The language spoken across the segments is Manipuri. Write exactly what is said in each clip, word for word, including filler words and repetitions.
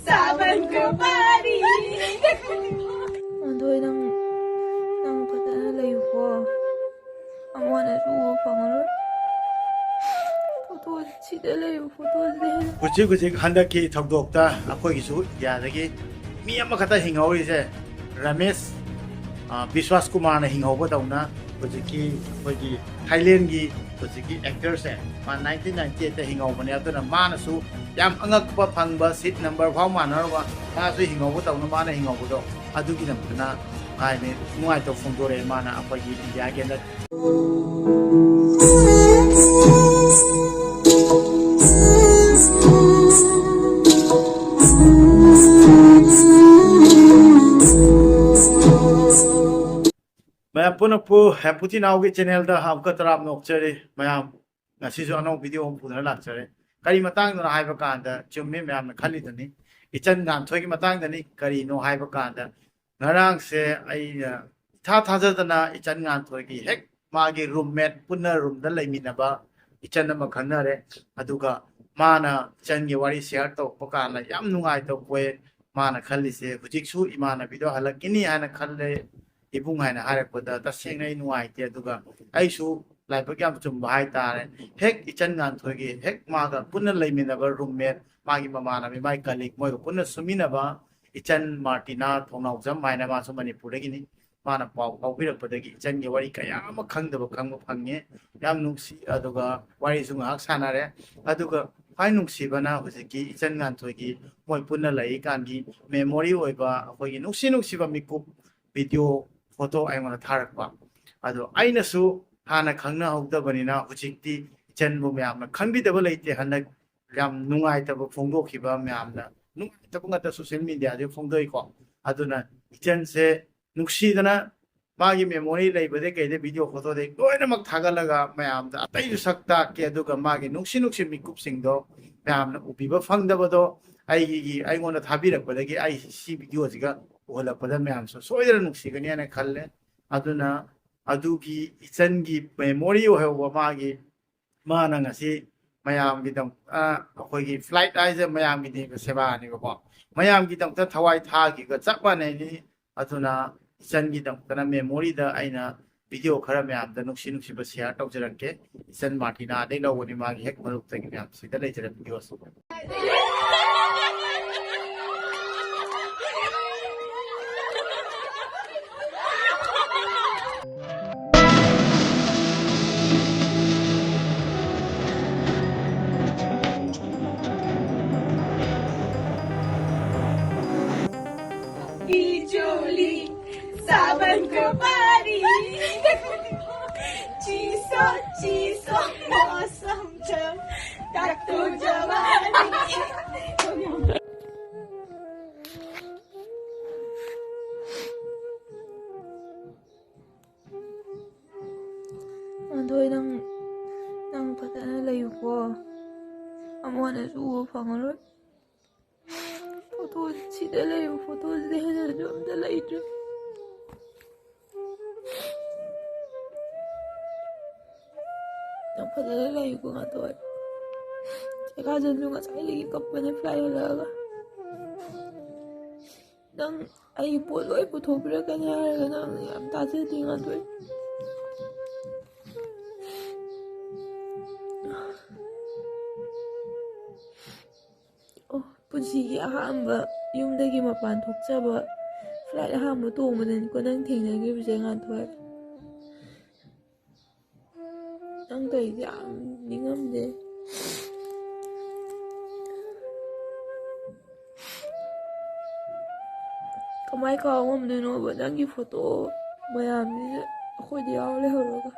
ꯆꯥꯕꯟ ꯀꯕꯥꯔꯤ꯫ ꯑꯗꯣ ꯅꯪ, ꯅꯪ ꯐꯖꯅ ꯂꯩꯌꯨꯀꯣ꯫ ꯑꯃꯨꯛ ꯍꯟꯅꯁꯨ ꯎꯕ ꯐꯪꯉꯔꯣꯏ꯫ ꯐꯣꯇꯣ ꯁꯤꯗ ꯂꯩꯕ ꯐꯣꯇꯣꯁꯤꯗ ꯍꯦꯟꯅ ꯍꯧꯖꯤꯛ ꯍꯧꯖꯤꯛ ꯍꯟꯗꯛꯀꯤ ꯊꯧꯗꯣꯛꯇ ꯑꯩꯈꯣꯏꯒꯤꯁꯨ ꯏꯟꯗꯤꯌꯥꯗꯒꯤ ꯃꯤ ꯑꯃꯈꯛꯇ ꯍꯤꯡꯍꯧꯔꯤꯁꯦ ꯔꯃꯦꯁ, ꯑ, ꯕꯤꯁ꯭ꯋꯥꯁ ꯀꯨꯃꯥꯔꯅ ꯍꯤꯡꯍꯧꯕꯗꯧꯅ ꯍꯧꯖꯤꯛꯀꯤ ꯑꯩꯈꯣꯏꯒꯤ ꯊꯥꯏꯂꯦꯟꯒꯤ ꯍꯧꯖꯤꯛꯀꯤ ꯑꯦꯛꯇꯔꯁꯦ ꯃꯥ ꯅꯥꯏꯟꯇꯤꯟ ꯅꯥꯏꯟꯇꯤ ꯑꯩꯠꯇ ꯍꯤꯡꯍꯧꯕꯅꯦ꯫ ꯑꯗꯨꯅ ꯃꯥꯅꯁꯨ ꯌꯥꯝ ꯑꯉꯛꯄ ꯐꯪꯕ ꯁꯤꯠ ꯅꯝꯕꯔ ꯐꯥꯎ ꯃꯥꯟꯅꯔꯨꯕ ꯃꯥꯁꯨ ꯍꯤꯡꯍꯧꯕꯗꯧꯅ ꯃꯥꯅ ꯍꯤꯡꯍꯧꯕꯗꯣ ꯑꯗꯨꯒꯤꯗꯃꯛꯇꯅ ꯍꯥꯏꯅ ꯅꯨꯡꯉꯥꯏꯇꯕ ꯐꯣꯡꯗꯣꯔꯛꯑꯦ꯫ ꯃꯥꯅ ꯑꯩꯈꯣꯏꯒꯤ ꯏꯟꯗꯤꯌꯥꯒꯤ ꯍꯟꯗꯛ ꯃꯌꯥꯝ ꯄꯨꯟꯅ ꯄꯨ-, ꯍꯦꯄꯨꯇꯤ ꯅꯥꯎꯒꯤ ꯆꯦꯅꯦꯜꯗ ꯑꯃꯨꯛꯀ ꯇꯔꯥꯝꯅ ꯑꯣꯛꯆꯔꯤ꯫ ꯃꯌꯥꯝ ꯉꯁꯤꯁꯨ ꯑꯅꯧꯕ ꯚꯤꯗꯤꯑꯣ ꯑꯃ ꯄꯨꯗꯨꯅ ꯂꯥꯛꯆꯔꯦ꯫ ꯀꯔꯤ ꯃꯇꯥꯡꯗꯅꯣ ꯍꯥꯏꯕ ꯀꯥꯟꯗ ꯆꯨꯝꯃꯤ ꯃꯌꯥꯝꯅ ꯈꯜꯂꯤꯗꯨꯅꯤ, ꯏꯆꯟ ꯉꯥꯟꯊꯣꯏꯒꯤ ꯃꯇꯥꯡꯗꯅꯤ꯫ ꯀꯔꯤꯅꯣ ꯍꯥꯏꯕ ꯀꯥꯟꯗ ꯉꯔꯥꯡꯁꯦ ꯑꯩꯅ ꯏꯊꯥ ꯊꯥꯖꯗꯅ ꯏꯆꯟ ꯉꯥꯟꯊꯣꯏꯒꯤ ꯍꯦꯛ ꯃꯥꯒꯤ ꯔꯨꯝꯃꯦꯠ ꯄꯨꯟꯅ ꯔꯨꯝꯗ ꯂꯩꯃꯤꯟꯅꯕ ꯏꯆꯟ ꯑꯃ ꯈꯪꯅꯔꯦ꯫ ꯑꯗꯨꯒ ꯃꯥꯅ ꯏꯆꯟꯒꯤ ꯋꯥꯔꯤ ꯁꯤꯌꯥꯔ ꯇꯧꯔꯛꯄ ꯀꯥꯟꯗ ꯌꯥꯝ ꯅꯨꯡꯉꯥꯏꯇꯕ ꯄꯣꯛꯑꯦ꯫ ꯃꯥꯅ ꯈꯜꯂꯤꯁꯦ ꯍꯧꯖꯤꯛꯁꯨ ꯏꯃꯥꯟꯅꯕꯤꯗꯣ ꯍꯜꯂꯛꯈꯤꯅꯤ ꯍꯥꯏꯅ ꯈꯜꯂꯦ꯫ ꯏꯕꯨꯡ ꯍꯥꯏꯅ ꯍꯥꯏꯔꯛꯄꯗ ꯇꯁꯦꯡꯅ ꯑꯩ ꯅꯨꯡꯉꯥꯏꯇꯦ꯫ ꯑꯗꯨꯒ ꯑꯩꯁꯨ ꯂꯥꯏꯕꯛ ꯌꯥꯝ ꯆꯨꯝꯕ ꯍꯥꯏꯇꯥꯔꯦ꯫ ꯍꯦꯛ ꯏꯆꯟ ꯉꯥꯟꯊꯣꯏꯒꯤ ꯍꯦꯛ ꯃꯥꯒ ꯄꯨꯟꯅ ꯂꯩꯃꯤꯟꯅꯕ ꯔꯨꯝꯃꯦꯠ, ꯃꯥꯒꯤ ꯃꯃꯥꯟꯅꯕꯤ, ꯃꯥꯒꯤ ꯀꯂꯤꯛ, ꯃꯣꯏꯒ ꯄꯨꯟꯅ ꯁꯨꯃꯤꯟꯅꯕ ꯏꯆꯟ ꯃꯥꯔꯇꯤꯅꯥ ꯊꯣꯡꯅꯥꯎꯖꯝ ꯍꯥꯏꯅ ꯃꯥꯁꯨ ꯃꯅꯤꯄꯨꯔꯗꯒꯤꯅꯤ꯫ ꯃꯥꯅ ꯄꯥꯎ ꯐꯥꯎꯕꯤꯔꯛꯄꯗꯒꯤ ꯏꯆꯟꯒꯤ ꯋꯥꯔꯤ ꯀꯌꯥ ꯑꯃ ꯈꯪꯗꯕ ꯈꯪꯕ ꯐꯪꯉꯦ꯫ ꯌꯥꯝ ꯅꯨꯡꯁꯤ꯫ ꯑꯗꯨꯒ ꯋꯥꯔꯤꯁꯨ ꯉꯥꯏꯍꯥꯛ ꯁꯥꯟꯅꯔꯦ꯫ ꯑꯗꯨꯒ ꯈ꯭ꯋꯥꯏ ꯅꯨꯡꯁꯤꯕꯅ ꯍꯧꯖꯤꯛꯀꯤ ꯏꯆꯟ ꯉꯥꯟꯊꯣꯏꯒꯤ ꯃꯣꯏ ꯄꯨꯟꯅ ꯂꯩꯔꯤꯀꯥꯟꯒꯤ ꯃꯦꯃꯣꯔꯤ ꯑꯣꯏꯕ ꯑꯩꯈꯣꯏꯒꯤ ꯅꯨꯡꯁꯤ ꯅꯨꯡꯁꯤꯕ ꯃꯤꯀꯨꯞ ꯚꯤꯗꯤꯑꯣ ꯐꯣꯇꯣ ꯑꯩꯉꯣꯟꯗ ꯊꯥꯔꯛꯄ꯫ ꯑꯗꯣ ꯑꯩꯅꯁꯨ ꯍꯥꯟꯅ ꯈꯪꯅꯍꯧꯗꯕꯅꯤꯅ ꯍꯧꯖꯤꯛꯇꯤ ꯏꯆꯟꯕꯨ ꯃꯌꯥꯝꯅ ꯈꯪꯕꯤꯗꯕ ꯂꯩꯇꯦ꯫ ꯍꯟꯗꯛ ꯌꯥꯝ ꯅꯨꯡꯉꯥꯏꯇꯕ ꯐꯣꯡꯗꯣꯛꯈꯤꯕ ꯃꯌꯥꯝꯅ ꯅꯨꯡꯉꯥꯏꯇꯕ ꯉꯥꯛꯇ ꯁꯣꯁꯤꯌꯦꯜ ꯃꯤꯗꯤꯌꯥꯗ ꯐꯣꯡꯗꯣꯛꯏꯀꯣ꯫ ꯑꯗꯨꯅ ꯏꯆꯟꯁꯦ ꯅꯨꯡꯁꯤꯗꯅ ꯃꯥꯒꯤ ꯃꯦꯃꯣꯔꯤ ꯂꯩꯕꯗꯩ ꯀꯩꯗꯩ ꯚꯤꯗꯤꯑꯣ ꯐꯣꯇꯣꯗꯩ ꯂꯣꯏꯅꯃꯛ ꯊꯥꯒꯠꯂꯒ ꯃꯌꯥꯝꯗ ꯑꯇꯩꯁꯨ ꯁꯛ ꯇꯥꯛꯀꯦ꯫ ꯑꯗꯨꯒ ꯃꯥꯒꯤ ꯅꯨꯡꯁꯤ ꯅꯨꯡꯁꯤ ꯃꯤꯀꯨꯞꯁꯤꯡꯗꯣ ꯃꯌꯥꯝꯅ ꯎꯕꯤꯕ ꯐꯪꯗꯕꯗꯣ ꯑꯩꯒꯤ, ꯑꯩꯉꯣꯟꯗ ꯊꯥꯕꯤꯔꯛꯄꯗꯒꯤ ꯑꯩ ꯁꯤ ꯚꯤꯗꯤꯑꯣꯁꯤꯒ ꯎꯍꯜꯂꯛꯄꯗ ꯃꯌꯥꯝꯁꯨ ꯁꯣꯏꯗꯅ ꯅꯨꯡꯁꯤꯒꯅꯤ ꯍꯥꯏꯅ ꯈꯜꯂꯦ꯫ ꯑꯗꯨꯅ ꯑꯗꯨꯒꯤ ꯏꯆꯟꯒꯤ ꯃꯦꯃꯣꯔꯤ ꯑꯣꯏꯍꯧꯕ ꯃꯥꯒꯤ, ꯃꯥꯅ ꯉꯁꯤ ꯃꯌꯥꯝꯒꯤꯗꯃꯛ ꯑꯩꯈꯣꯏꯒꯤ ꯐ꯭ꯂꯥꯏꯠ ꯍꯥꯏꯁꯦ ꯃꯌꯥꯝꯒꯤꯅꯦꯕ, ꯁꯦꯕꯥꯅꯦꯕꯀꯣ꯫ ꯃꯌꯥꯝꯒꯤꯗꯃꯛꯇ ꯊꯋꯥꯏ ꯊꯥꯈꯤꯕꯒ ꯆꯞ ꯃꯥꯟꯅꯩ꯫ ꯑꯗꯨꯅ ꯏꯆꯟꯒꯤꯗꯃꯛꯇꯅ ꯃꯦꯃꯣꯔꯤꯗ ꯑꯩꯅ ꯚꯤꯗꯤꯑꯣ ꯈꯔ ꯃꯌꯥꯝꯗ ꯅꯨꯡꯁꯤ ꯅꯨꯡꯁꯤꯕ ꯁꯤꯌꯥꯔ ꯇꯧꯖꯔꯛꯀꯦ꯫ ꯏꯆꯟ ꯃꯥꯔꯇꯤꯅꯥꯗꯩ ꯂꯧꯕꯅꯤ, ꯃꯥꯒꯤ ꯍꯦꯛ ꯃꯔꯨꯞꯇꯒꯤ꯫ ꯃꯌꯥꯝ ꯁꯤꯗ ꯂꯩꯖꯔꯦ ꯚꯤꯗꯤꯑꯣꯁꯦ꯫ बिचोली सावन को पारी, चीसो चीसो मौसम छ, तातो जवानी। ꯑꯗꯣ ꯅꯪ, ꯅꯪ ꯐꯖꯅ ꯂꯩꯌꯨꯀꯣ꯫ ꯑꯃꯨꯛ ꯍꯟꯅꯁꯨ ꯎꯕ ꯐꯪꯉꯔꯣꯏ꯫ ꯐꯣꯇꯣ, ꯁꯤꯗ ꯂꯩꯕ ꯐꯣꯇꯣꯁꯤꯗ ꯍꯦꯟꯅꯁꯨ ꯑꯝꯇ ꯂꯩꯇ꯭ꯔꯦ꯫ ꯅꯪ ꯐꯖꯅ ꯂꯩꯌꯨꯀꯣ, ꯉꯥꯟꯊꯣꯏ꯫ ꯆꯦ ꯀꯥꯖꯜꯁꯨ ꯉꯁꯥꯏꯗꯒꯤ ꯀꯞꯄꯅꯦ ꯐ꯭ꯂꯥꯏꯠ ꯍꯜꯂꯛꯑꯒ꯫ ꯅꯪ ꯑꯩ ꯄꯣꯠ ꯂꯣꯏ ꯄꯨꯊꯣꯛꯄꯤꯔꯛꯀꯅꯤ ꯍꯥꯏꯔꯒ ꯅꯪ ꯌꯥꯝ ꯊꯥꯖꯗꯦ, ꯉꯥꯟꯊꯣꯏ꯫ ꯑꯣ, ꯄꯨꯟꯁꯤꯒꯤ ꯑꯍꯥꯟꯕ ꯌꯨꯝꯗꯒꯤ ꯃꯄꯥꯟ ꯊꯣꯛꯆꯕ ꯐ꯭ꯂꯥꯏꯠ ꯑꯍꯥꯟꯕ ꯇꯣꯡꯕꯗꯅꯤꯀꯣ ꯅꯪ ꯊꯦꯡꯅꯈꯤꯕꯁꯦ, ꯉꯥꯟꯊꯣꯏ꯫ ꯅꯪ ꯇꯧꯔꯤꯁꯦ ꯌꯥꯝ ꯅꯤꯡꯉꯝꯗꯦ꯫ ꯀꯃꯥꯏ ꯀꯥꯎ ꯉꯝꯗꯣꯏꯅꯣꯕ ꯅꯪꯒꯤ ꯐꯣꯇꯣ ꯃꯌꯥꯝꯁꯤꯗ ꯑꯩꯈꯣꯏꯗ ꯌꯥꯎ ꯂꯩꯍꯧꯔꯒ?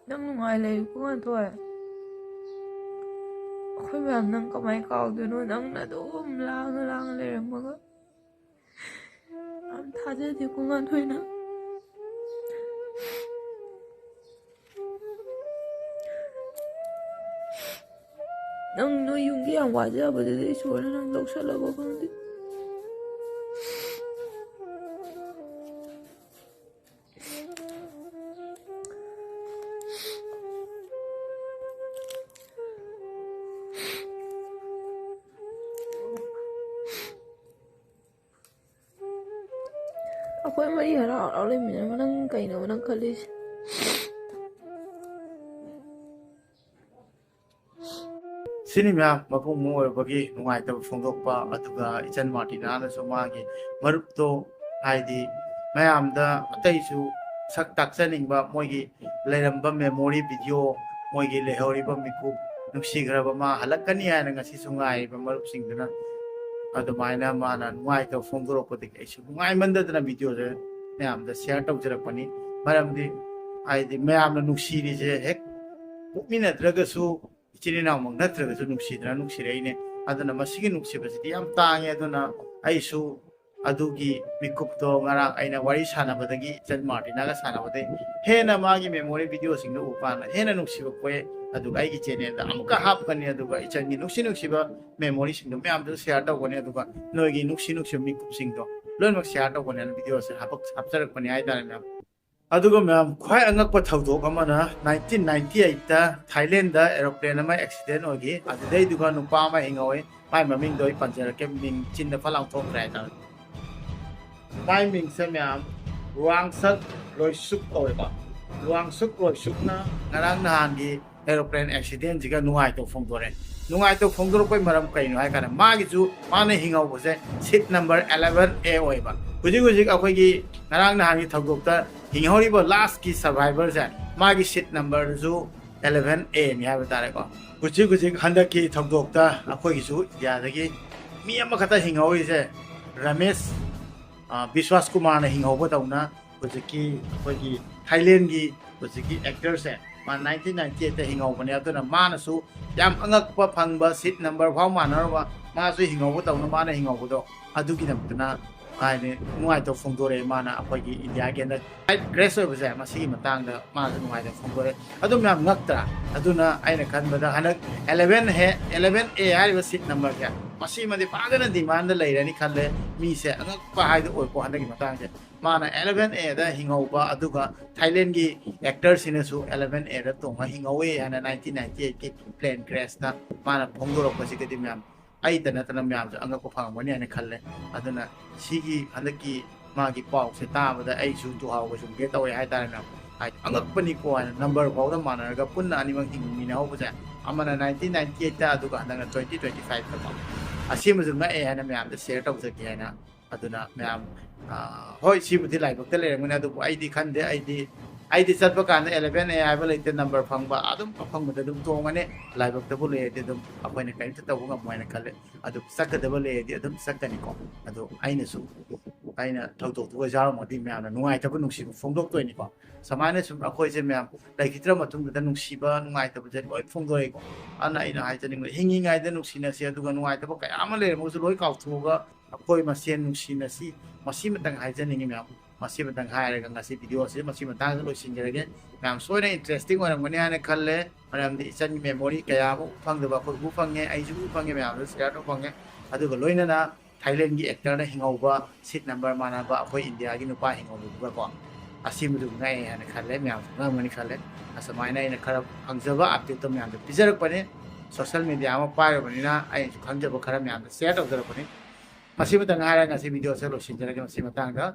ꯅꯪ ꯅꯨꯡꯉꯥꯏ ꯂꯩꯌꯨꯀꯣ, ꯉꯥꯟꯊꯣꯏ꯫ ꯑꯩꯈꯣꯏ ꯃꯌꯥꯝ ꯅꯪ ꯀꯃꯥꯏ ꯀꯥꯎꯗꯣꯏꯅꯣ? ꯅꯪꯅ ꯑꯗꯨꯝ ꯂꯥꯡꯉ ꯂꯥꯡꯉ ꯂꯩꯔꯝꯃꯒ꯫ ꯌꯥꯝ ꯊꯥꯖꯗꯦꯀꯣ, ꯉꯥꯟꯊꯣꯏꯅ꯫ ꯅꯪ ꯅꯣꯏ ꯌꯨꯝꯒꯤ ꯌꯥꯝ ꯋꯥꯖꯕꯗꯨꯗꯤ ꯏꯁꯣꯔꯅ ꯅꯪ ꯂꯧꯁꯜꯂꯕ ꯈꯪꯗꯦ꯫ ꯃꯔꯤ ꯍꯔꯥꯎ ꯍꯔꯥꯎ ꯂꯩꯃꯤꯟꯅꯔꯒ ꯅꯪ ꯀꯩꯅꯣꯕ ꯅꯪ ꯈꯜꯂꯤꯁꯦ? ꯁꯤꯅꯤ ꯃꯌꯥꯝ, ꯃꯄꯨꯡ ꯑꯣꯏꯔꯕꯒꯤ ꯅꯨꯡꯉꯥꯏꯇꯕ ꯐꯣꯡꯗꯣꯛꯄ, ꯑꯗꯨꯒ ꯏꯆꯟ ꯃꯥꯔꯇꯤꯅꯥꯅꯁꯨ ꯃꯥꯒꯤ ꯃꯔꯨꯞꯇꯣ, ꯍꯥꯏꯗꯤ ꯃꯌꯥꯝꯗ ꯑꯇꯩꯁꯨ ꯁꯛ ꯇꯥꯛꯆꯅꯤꯡꯕ, ꯃꯣꯏꯒꯤ ꯂꯩꯔꯝꯕ ꯃꯦꯃꯣꯔꯤ ꯚꯤꯗꯤꯑꯣ, ꯃꯣꯏꯒꯤ ꯂꯩꯍꯧꯔꯤꯕ ꯃꯤꯀꯨꯞ, ꯅꯨꯡꯁꯤꯈ꯭ꯔꯕ ꯃꯥ ꯍꯜꯂꯛꯀꯅꯤ ꯍꯥꯏꯅ ꯉꯁꯤꯁꯨ ꯉꯥꯏꯔꯤꯕ ꯃꯔꯨꯞꯁꯤꯡꯗꯨꯅ ꯑꯗꯨꯃꯥꯏꯅ ꯃꯥꯅ ꯅꯨꯡꯉꯥꯏꯇꯕ ꯐꯣꯡꯗꯣꯔꯛꯄꯗꯒꯤ ꯑꯩꯁꯨ ꯅꯨꯡꯉꯥꯏꯃꯟꯗꯗꯅ ꯚꯤꯗꯤꯑꯣꯁꯦ ꯃꯌꯥꯝꯗ ꯁꯤꯌꯥꯔ ꯇꯧꯖꯔꯛꯄꯅꯤ꯫ ꯃꯔꯝꯗꯤ ꯍꯥꯏꯗꯤ ꯃꯌꯥꯝꯅ ꯅꯨꯡꯁꯤꯔꯤꯁꯦ ꯍꯦꯛ ꯄꯣꯛꯃꯤꯟꯅꯗ꯭ꯔꯒꯁꯨ, ꯏꯆꯤꯟ ꯏꯅꯥꯎꯃꯛ ꯅꯠꯇ꯭ꯔꯒꯁꯨ ꯅꯨꯡꯁꯤꯗꯅ ꯅꯨꯡꯁꯤꯔꯛꯏꯅꯦ꯫ ꯑꯗꯨꯅ ꯃꯁꯤꯒꯤ ꯅꯨꯡꯁꯤꯕꯁꯤꯗꯤ ꯌꯥꯝ ꯇꯥꯡꯉꯦ꯫ ꯑꯗꯨꯅ ꯑꯩꯁꯨ ꯑꯗꯨꯒꯤ ꯃꯤꯀꯨꯞꯇꯣ ꯉꯔꯥꯡ ꯑꯩꯅ ꯋꯥꯔꯤ ꯁꯥꯟꯅꯕꯗꯒꯤ, ꯏꯆꯟ ꯃꯥꯔꯇꯤꯅꯥꯒ ꯁꯥꯟꯅꯕꯗꯒꯤ ꯍꯦꯟꯅ ꯃꯥꯒꯤ ꯃꯦꯃꯣꯔꯤ ꯚꯤꯗꯤꯑꯣꯁꯤꯡꯗꯣ ꯎꯕ ꯀꯥꯟꯗ ꯍꯦꯟꯅ ꯅꯨꯡꯁꯤꯕ ꯄꯣꯛꯑꯦ꯫ ꯑꯗꯨꯒ ꯑꯩꯒꯤ ꯆꯦꯅꯦꯜꯗ ꯑꯃꯨꯛꯀ ꯍꯥꯞꯀꯅꯤ, ꯑꯗꯨꯒ ꯏꯆꯟꯒꯤ ꯅꯨꯡꯁꯤ ꯅꯨꯡꯁꯤꯕ ꯃꯦꯃꯣꯔꯤꯁꯤꯡꯗꯣ ꯃꯌꯥꯝꯗꯨ ꯁꯤꯌꯥꯔ ꯇꯧꯒꯅꯤ, ꯑꯗꯨꯒ ꯅꯣꯏꯒꯤ ꯅꯨꯡꯁꯤ ꯅꯨꯡꯁꯤꯕ ꯃꯤꯀꯨꯞꯁꯤꯡꯗꯣ ꯂꯣꯏꯅꯃꯛ ꯁꯤꯌꯥꯔ ꯇꯧꯒꯅꯤ ꯍꯥꯏꯅ ꯚꯤꯗꯤꯑꯣꯁꯦ ꯍꯥꯄꯛ-, ꯍꯥꯞꯆꯔꯛꯄꯅꯤ ꯍꯥꯏꯇꯥꯔꯦ ꯃꯌꯥꯝ꯫ ꯑꯗꯨꯒ ꯃꯌꯥꯝ, ꯈ꯭ꯋꯥꯏ ꯑꯉꯛꯄ ꯊꯧꯗꯣꯛ ꯑꯃꯅ, ꯅꯥꯏꯟꯇꯤꯟ ꯅꯥꯏꯟꯇꯤ ꯑꯩꯠꯇ ꯊꯥꯏꯂꯦꯟꯗ ꯑꯦꯔꯣꯄ꯭ꯂꯦꯟ ꯑꯃ ꯑꯦꯛꯁꯤꯗꯦꯟ ꯑꯣꯏꯈꯤ꯫ ꯑꯗꯨꯗꯩꯗꯨꯒ ꯅꯨꯄꯥ ꯑꯃ ꯍꯤꯡꯍꯧꯋꯤ꯫ ꯃꯥꯏ ꯃꯃꯤꯡꯗꯣ ꯑꯩ ꯄꯟꯖꯔꯛꯀꯦ, ꯃꯤꯡ ꯆꯤꯟꯗ ꯐꯠ ꯂꯥꯎ ꯊꯣꯛꯇ꯭ꯔꯦ ꯍꯥꯏꯇꯥꯔꯦ꯫ ꯃꯥꯏ ꯃꯤꯡꯁꯦ ꯃꯌꯥꯝ ꯔꯨꯋꯥꯡꯁꯛ ꯔꯣꯏꯁꯨꯛ ꯀꯧꯋꯦꯕ꯫ ꯔꯨꯋꯥꯡꯁꯨꯛ ꯔꯣꯏꯁꯨꯛꯅ ꯉꯔꯥꯡ ꯅꯍꯥꯟꯒꯤ ꯑꯦꯔꯣꯄ꯭ꯂꯦꯟ ꯑꯦꯛꯁꯤꯗꯦꯟꯁꯤꯒ ꯅꯨꯡꯉꯥꯏꯇꯕ ꯐꯣꯡꯗꯣꯔꯛꯑꯦ꯫ ꯅꯨꯡꯉꯥꯏꯇꯕ ꯐꯣꯡꯗꯣꯔꯛꯄꯩ ꯃꯔꯝ ꯀꯩꯅꯣ ꯍꯥꯏ ꯀꯥꯟꯗ, ꯃꯥꯒꯤꯁꯨ, ꯃꯥꯅ ꯍꯤꯡꯍꯧꯕꯁꯦ ꯁꯤꯠ ꯅꯝꯕꯔ ꯑꯦꯂꯦꯚꯦꯟ ꯑꯦ ꯑꯣꯏꯕ꯫ ꯍꯧꯖꯤꯛ ꯍꯧꯖꯤꯛ ꯑꯩꯈꯣꯏꯒꯤ ꯉꯔꯥꯡ ꯅꯍꯥꯟꯒꯤ ꯊꯧꯗꯣꯛꯇ ꯍꯤꯡꯍꯧꯔꯤꯕ ꯂꯥꯁꯀꯤ ꯁꯔꯚꯥꯏꯚꯔꯁꯦ, ꯃꯥꯒꯤ ꯁꯤꯠ ꯅꯝꯕꯔꯁꯨ ꯑꯦꯂꯦꯚꯦꯟ ꯑꯦꯅꯤ ꯍꯥꯏꯕ ꯇꯥꯔꯦꯀꯣ꯫ ꯍꯧꯖꯤꯛ ꯍꯧꯖꯤꯛ ꯍꯟꯗꯛꯀꯤ ꯊꯧꯗꯣꯛꯇ ꯑꯩꯈꯣꯏꯒꯤꯁꯨ ꯏꯟꯗꯤꯌꯥꯗꯒꯤ ꯃꯤ ꯑꯃꯈꯛꯇ ꯍꯤꯡꯍꯧꯔꯤꯁꯦ, ꯔꯃꯦꯁ, ꯑ, ꯕꯤꯁ꯭ꯋꯥꯁ ꯀꯨꯃꯥꯔꯅ ꯍꯤꯡꯍꯧꯕꯗꯧꯅ, ꯍꯧꯖꯤꯛꯀꯤ ꯑꯩꯈꯣꯏꯒꯤ ꯊꯥꯏꯂꯦꯟꯒꯤ ꯍꯧꯖꯤꯛꯀꯤ ꯑꯦꯛꯇꯔꯁꯦ, ꯃꯥ ꯅꯥꯏꯟꯇꯤꯟ ꯅꯥꯏꯟꯇꯤ ꯑꯩꯠꯇ ꯍꯤꯡꯍꯧꯕꯅꯦ꯫ ꯑꯗꯨꯅ ꯃꯥꯅꯁꯨ ꯌꯥꯝ ꯑꯉꯛꯄ ꯐꯪꯕ, ꯁꯤꯠ ꯅꯝꯕꯔ ꯐꯥꯎ ꯃꯥꯟꯅꯔꯨꯕ, ꯃꯥꯁꯨ ꯍꯤꯡꯍꯧꯕꯗꯧꯅ ꯃꯥꯅ ꯍꯤꯡꯍꯧꯕꯗꯣ, ꯑꯗꯨꯒꯤꯗꯃꯛꯇꯅ ꯍꯥꯏꯗꯤ ꯅꯨꯡꯉꯥꯏꯇꯕ ꯐꯣꯡꯗꯣꯔꯛꯑꯦ꯫ ꯃꯥꯅ ꯑꯩꯈꯣꯏꯒꯤ ꯏꯟꯗꯤꯌꯥꯒꯤ ꯍꯟꯗꯛ ꯐ꯭ꯂꯥꯏꯠ ꯀ꯭ꯔꯦꯁ ꯑꯣꯏꯕꯁꯦ, ꯃꯁꯤꯒꯤ ꯃꯇꯥꯡꯗ ꯃꯥꯁꯨ ꯅꯨꯡꯉꯥꯏꯇꯕ ꯐꯣꯡꯗꯣꯔꯛꯑꯦ꯫ ꯑꯗꯨ ꯃꯌꯥꯝ ꯉꯛꯇ꯭ꯔꯥ? ꯑꯗꯨꯅ ꯑꯩꯅ ꯈꯟꯕꯗ ꯍꯟꯗꯛ ꯑꯦꯂꯦꯚꯦꯟ ꯍꯦ, ꯑꯦꯂꯦꯚꯦꯟ ꯑꯦ ꯍꯥꯏꯔꯤꯕ ꯁꯤꯠ ꯅꯝꯕꯔꯁꯦ, ꯃꯁꯤꯃꯗꯤ ꯐꯖꯅ ꯗꯤꯃꯥꯟꯗ ꯂꯩꯔꯅꯤ ꯈꯜꯂꯦ꯫ ꯃꯤꯁꯦ ꯑꯉꯛꯄ ꯍꯥꯏꯗꯣ ꯑꯣꯏꯀꯣ ꯍꯟꯗꯛꯀꯤ ꯃꯇꯥꯡꯁꯦ꯫ ꯃꯥꯅ ꯑꯦꯂꯦꯚꯦꯟ ꯑꯦꯗ ꯍꯤꯡꯍꯧꯕ, ꯑꯗꯨꯒ ꯊꯥꯏꯂꯦꯟꯒꯤ ꯑꯦꯛꯇꯔꯁꯤꯅꯁꯨ ꯑꯦꯂꯦꯚꯦꯟ ꯑꯦꯗ ꯇꯣꯡꯉ ꯍꯤꯡꯍꯧꯋꯦ ꯍꯥꯏꯅ ꯅꯥꯏꯟꯇꯤꯟ ꯅꯥꯏꯟꯇꯤ ꯑꯩꯠꯀꯤ ꯄ꯭ꯂꯦꯟ ꯀ꯭ꯔꯦꯁꯇ ꯃꯥꯅ ꯐꯣꯡꯗꯣꯔꯛꯄꯁꯤꯒꯗꯤ ꯃꯌꯥꯝ, ꯑꯩꯇ ꯅꯠꯇꯅ ꯃꯌꯥꯝꯁꯨ ꯑꯉꯛꯄ ꯐꯪꯉꯝꯒꯅꯤ ꯍꯥꯏꯅ ꯈꯜꯂꯦ꯫ ꯑꯗꯨꯅ ꯁꯤꯒꯤ ꯍꯟꯗꯛꯀꯤ ꯃꯥꯒꯤ ꯄꯥꯎꯁꯦ ꯇꯥꯕꯗ ꯑꯩꯁꯨ ꯇꯨꯍꯥꯎꯕ ꯁꯨꯝ ꯒꯦꯠ ꯇꯧꯋꯦ ꯍꯥꯏꯇꯥꯔꯦ ꯃꯌꯥꯝ꯫ ꯍꯥꯏꯗꯤ ꯑꯉꯛꯄꯅꯤꯀꯣ ꯍꯥꯏꯅ, ꯅꯝꯕꯔ ꯐꯥꯎꯗ ꯃꯥꯟꯅꯔꯒ ꯄꯨꯟꯅ ꯑꯅꯤꯃꯛ ꯍꯤꯡꯃꯤꯟꯅꯍꯧꯕꯁꯦ, ꯑꯃꯅ ꯅꯥꯏꯟꯇꯤꯟ ꯅꯥꯏꯟꯇꯤ ꯑꯩꯠꯇ, ꯑꯗꯨꯒ ꯍꯟꯗꯛꯅ ꯇ꯭ꯋꯦꯟꯇꯤ ꯇ꯭ꯋꯦꯟꯇꯤ ꯐꯥꯏꯚꯇꯀꯣ꯫ ꯑꯁꯤꯃꯁꯨ ꯉꯛꯑꯦ ꯍꯥꯏꯅ ꯃꯌꯥꯝꯗ ꯁꯤꯌꯔ ꯇꯧꯖꯒꯦ ꯍꯥꯏꯅ꯫ ꯑꯗꯨꯅ ꯃꯌꯥꯝ, ꯑ, ꯍꯣꯏ, ꯁꯤꯕꯨꯗꯤ ꯂꯥꯏꯕꯛꯇ ꯂꯩꯔꯝꯒꯅꯤ, ꯑꯗꯨꯕꯨ ꯑꯩꯗꯤ ꯈꯟꯗꯦ꯫ ꯑꯩꯗꯤ, ꯑꯩꯗꯤ ꯆꯠꯄ ꯀꯥꯟꯗ ꯑꯦꯂꯚꯦꯟ ꯑꯦ ꯍꯥꯏꯕ ꯂꯩꯇꯦ, ꯅꯝꯕꯔ ꯐꯪꯕ ꯑꯗꯨꯝ ꯑꯐꯪꯕꯗ ꯑꯗꯨꯝ ꯇꯣꯡꯉꯅꯤ꯫ ꯂꯥꯏꯕꯛꯇꯕꯨ ꯂꯩꯔꯗꯤ ꯑꯗꯨꯝ ꯑꯩꯈꯣꯏꯅ ꯀꯔꯤꯝꯇ ꯇꯧꯕ ꯉꯝꯃꯣꯏꯅ ꯈꯜꯂꯦ꯫ ꯑꯗꯨ ꯆꯠꯀꯗꯕ ꯂꯩꯔꯗꯤ ꯑꯗꯨꯝ ꯆꯠꯀꯅꯤꯀꯣ꯫ ꯑꯗꯨ ꯑꯩꯅꯁꯨ, ꯑꯩꯅ ꯊꯧꯗꯣꯛꯇꯨꯒ ꯌꯥꯎꯔꯝꯃꯗꯤ ꯃꯌꯥꯝꯅ ꯅꯨꯡꯉꯥꯏꯇꯕ ꯅꯨꯡꯁꯤꯕ ꯐꯣꯡꯗꯣꯛꯇꯣꯏꯅꯤꯀꯣ꯫ ꯁꯨꯃꯥꯏꯅ ꯁꯨꯝ ꯑꯩꯈꯣꯏꯁꯦ ꯃꯌꯥꯝ ꯂꯩꯈꯤꯗ꯭ꯔ ꯃꯇꯨꯡꯗꯨꯗ ꯅꯨꯡꯁꯤꯕ ꯅꯨꯡꯉꯥꯏꯇꯕꯁꯦ ꯂꯣꯏ ꯐꯣꯡꯗꯣꯛꯑꯦꯀꯣ꯫ ꯑꯗꯨꯅ ꯑꯩꯅ ꯍꯥꯏꯖꯅꯤꯡꯕ, ꯍꯤꯡꯉꯤꯉꯩꯗ ꯅꯨꯡꯁꯤꯅꯁꯤ, ꯑꯗꯨꯒ ꯅꯨꯡꯉꯥꯏꯇꯕ ꯀꯌꯥ ꯑꯃ ꯂꯩꯔꯝꯃꯒꯁꯨ ꯂꯣꯏ ꯀꯥꯎꯊꯣꯛꯑꯒ ꯑꯩꯈꯣꯏ ꯃꯁꯦꯟ ꯅꯨꯡꯁꯤꯅꯁꯤ꯫ ꯃꯁꯤꯃꯇꯪ ꯍꯥꯏꯖꯅꯤꯡꯉꯤ ꯃꯌꯥꯝ꯫ ꯃꯁꯤꯃꯇꯪ ꯍꯥꯏꯔꯒ ꯉꯁꯤ ꯚꯤꯗꯤꯑꯣ ꯑꯁꯤ ꯃꯁꯤ ꯃꯇꯥꯡꯗ ꯂꯣꯏꯁꯤꯟꯖꯔꯒꯦ꯫ ꯃꯌꯥꯝ ꯁꯣꯏꯅ ꯏꯟꯇꯔꯦꯁꯇꯤꯡ ꯑꯣꯏꯔꯝꯒꯅꯤ ꯍꯥꯏꯅ ꯈꯜꯂꯦ, ꯃꯔꯝꯗꯤ ꯏꯆꯟꯒꯤ ꯃꯦꯃꯣꯔꯤ ꯀꯌꯥ ꯑꯃ ꯎꯕ ꯐꯪꯗꯕ ꯑꯩꯈꯣꯏ ꯎꯕ ꯐꯪꯉꯦ, ꯑꯩꯁꯨ ꯎꯕ ꯐꯪꯉꯦ, ꯃꯌꯥꯝꯗ ꯁꯤꯌꯔ ꯇꯧꯕ ꯐꯪꯉꯦ꯫ ꯑꯗꯨꯒ ꯂꯣꯏꯅꯅ ꯊꯥꯏꯂꯦꯟꯒꯤ ꯑꯦꯛꯇꯔꯅ ꯍꯤꯡꯍꯧꯕ, ꯁꯤꯠ ꯅꯝꯕꯔ ꯃꯥꯟꯅꯕ ꯑꯩꯈꯣꯏ ꯏꯟꯗꯤꯌꯥꯒꯤ ꯅꯨꯄꯥ ꯍꯤꯡꯍꯧꯕꯗꯨꯒꯀꯣ, ꯑꯁꯤꯃꯗꯨ ꯉꯛꯑꯦ ꯍꯥꯏꯅ ꯈꯜꯂꯦ, ꯃꯌꯥꯝꯁꯨ ꯉꯛꯑꯝꯒꯅꯤ ꯈꯜꯂꯦ꯫ ꯑꯁꯨꯃꯥꯏꯅ ꯑꯩꯅ ꯈꯔ ꯐꯪꯖꯕ ꯑꯞꯗꯦꯠꯇꯣ ꯃꯌꯥꯝꯗ ꯄꯤꯖꯔꯛꯄꯅꯦ꯫ ꯁꯣꯁꯦꯜ ꯃꯦꯗꯤꯌꯥ ꯑꯃ ꯄꯥꯏꯔꯨꯕꯅꯤꯅ ꯑꯩꯅꯁꯨ ꯈꯪꯖꯕ ꯈꯔ ꯃꯌꯥꯝꯗ ꯁꯤꯌꯔ ꯇꯧꯖꯔꯛꯄꯅꯤ꯫ ꯃꯁꯤꯃꯇꯪ ꯍꯥꯏꯔꯒ ꯉꯁꯤ ꯚꯤꯗꯤꯑꯣꯁꯦ ꯂꯣꯏꯁꯤꯟꯖꯔꯒꯦ꯫ ꯃꯁꯤ ꯃꯇꯥꯡꯗ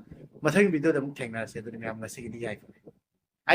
ꯃꯊꯪꯒꯤ ꯚꯤꯗꯤꯑꯣꯗ ꯑꯃꯨꯛ ꯊꯦꯡꯅꯔꯁꯦ꯫ ꯑꯗꯨꯗꯤ ꯃꯌꯥꯝ ꯉꯁꯤꯒꯤꯗꯤ ꯌꯥꯏꯐꯔꯦ꯫